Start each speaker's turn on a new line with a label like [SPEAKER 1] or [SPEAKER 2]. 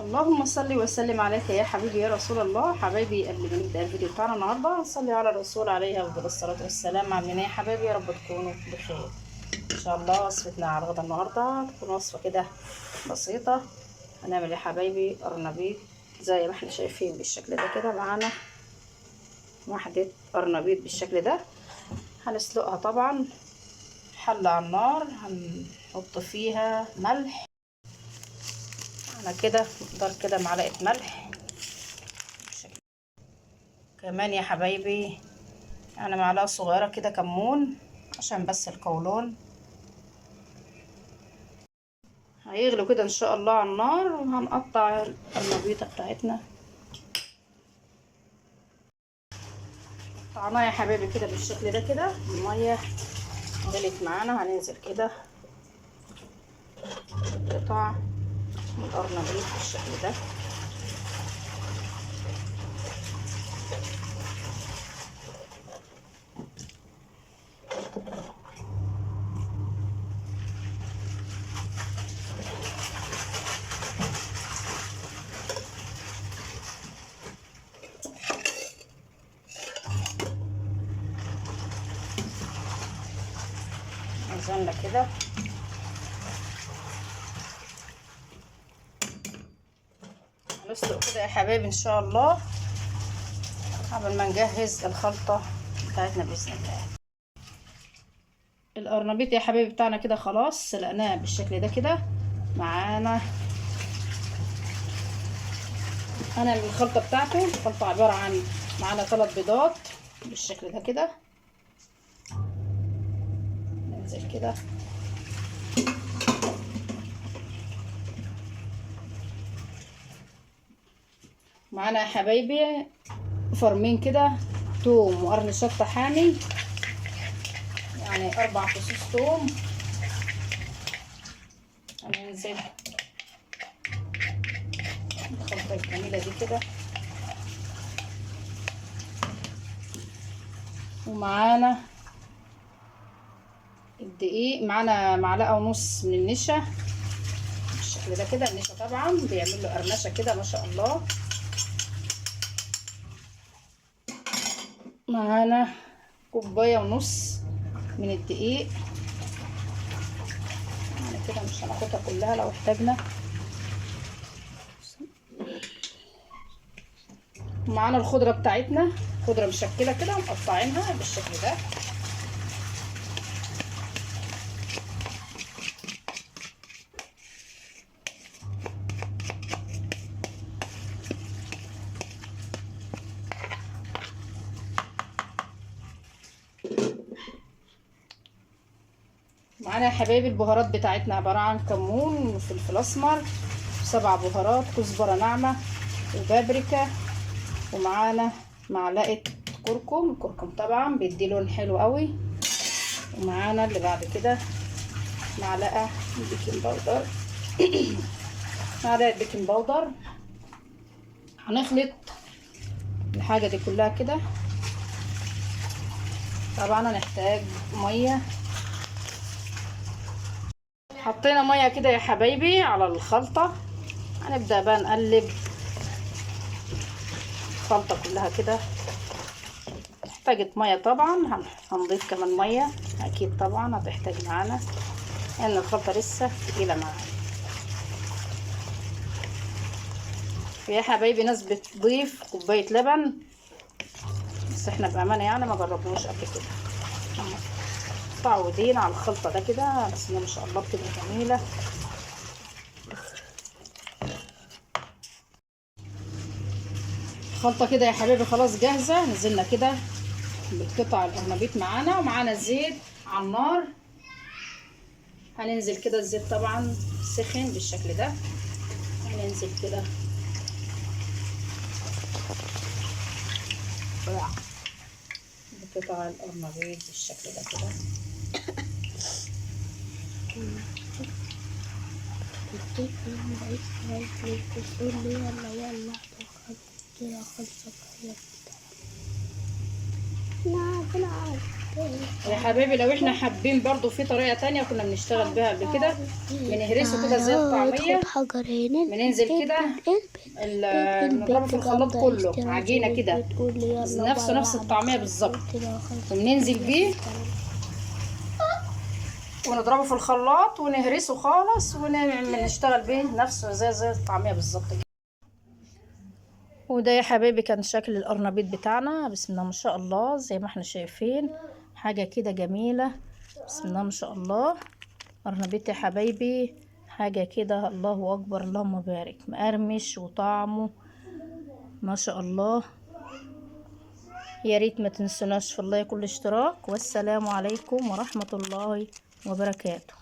[SPEAKER 1] اللهم صل وسلم عليك يا حبيبي يا رسول الله. حبايبي قبل ما نبدا الفيديو بتاعنا النهارده نصلي على الرسول عليه افضل الصلاة والسلام. عاملين ايه يا حبايبي؟ يا رب تكونوا بخير ان شاء الله. وصفتنا على الغدا النهارده تكون وصفه كده بسيطة. هنعمل يا حبايبي قرنبيط زي ما احنا شايفين بالشكل ده كده. معانا واحدة قرنبيط بالشكل ده، هنسلقها طبعا. حله على النار، هنحط فيها ملح على كده مقدار كده معلقه ملح كمان يا حبايبي، يعني معلقه صغيرة كده كمون عشان بس القولون. هيغلو كده ان شاء الله على النار، وهنقطع القرنبيطه بتاعتنا. قطعناها يا حبايبي كده بالشكل ده كده. المية غلت معانا، هننزل كده قطع القرنبيط بالشكل ده. نزلنا كده هنسلق كده يا حبايبي ان شاء الله قبل ما نجهز الخلطة بتاعتنا بإذن الله. القرنبيط يا حبايبي بتاعنا كده خلاص سلقناه بالشكل ده كده. معانا هنعمل الخلطة بتاعته. الخلطة عبارة عن معانا 3 بيضات بالشكل ده كده، ننزل كده معانا يا حبايبي فرمين كده توم وقرن شطة حامي، يعني 4 فصوص توم. هننزل الخلطة الجميلة دي كده. ومعانا الدقيق، معانا معلقة ونص من النشا بالشكل ده كده. النشا طبعا بيعمل له قرمشة كده ما شاء الله. معانا كوباية ونص من الدقيق، يعني كده مش هناخدها كلها لو احتاجنا. معانا الخضرة بتاعتنا، خضرة مشكلة كده ومقطعينها بالشكل ده. معانا يا حبايبي البهارات بتاعتنا عبارة عن كمون وفلفل اسمر و7 بهارات، كزبرة ناعمة وبابريكا، ومعانا معلقة كركم. الكركم طبعا بيدي لون حلو قوي. ومعانا اللي بعد كده معلقة baking powder معلقة baking powder. هنخلط الحاجة دي كلها كده. طبعا هنحتاج مية. حطينا مية كده يا حبايبي على الخلطة. هنبدأ بقى نقلب الخلطة كلها كده. احتاجت مية طبعا، هنضيف كمان مية اكيد طبعا هتحتاج معانا لان الخلطة لسه تقيلة معانا. يا حبايبي ناس بتضيف كوباية لبن، بس احنا بأمانة يعني ما جربناش قبل كده، متعودين على الخلطة ده كده، بس ما شاء الله بتبقى جميلة. الخلطة كده يا حبايبي خلاص جاهزة. نزلنا كده بالقطع القرنبيط معانا، ومعانا زيت على النار. هننزل كده الزيت طبعا سخن بالشكل ده، هننزل كده بقطع القرنبيط بالشكل ده كده. يا حبايبي لو احنا حابين برضو في طريقة تانية كنا بنشتغل بيها قبل كده، بنهرسه كده زي الطعمية،
[SPEAKER 2] حجر هنا.
[SPEAKER 1] بننزل كده بنضربه في الخلاط كله عجينة كده نفسه نفس الطعمية بالظبط، وبننزل بيه ونضربه في الخلاط ونهرسه خالص ونعمل نشتغل بيه نفسه زي الطعمية بالظبط كده. وده يا حبايبي كان شكل القرنبيط بتاعنا، بسم الله ما شاء الله، زي ما احنا شايفين حاجة كده جميلة، بسم الله ما شاء الله. قرنبيط يا حبايبي حاجة كده الله أكبر اللهم بارك، مقرمش وطعمه ما شاء الله. يا ريت ما تنسوناش في اللايك والاشتراك، والسلام عليكم ورحمة الله وبركاته.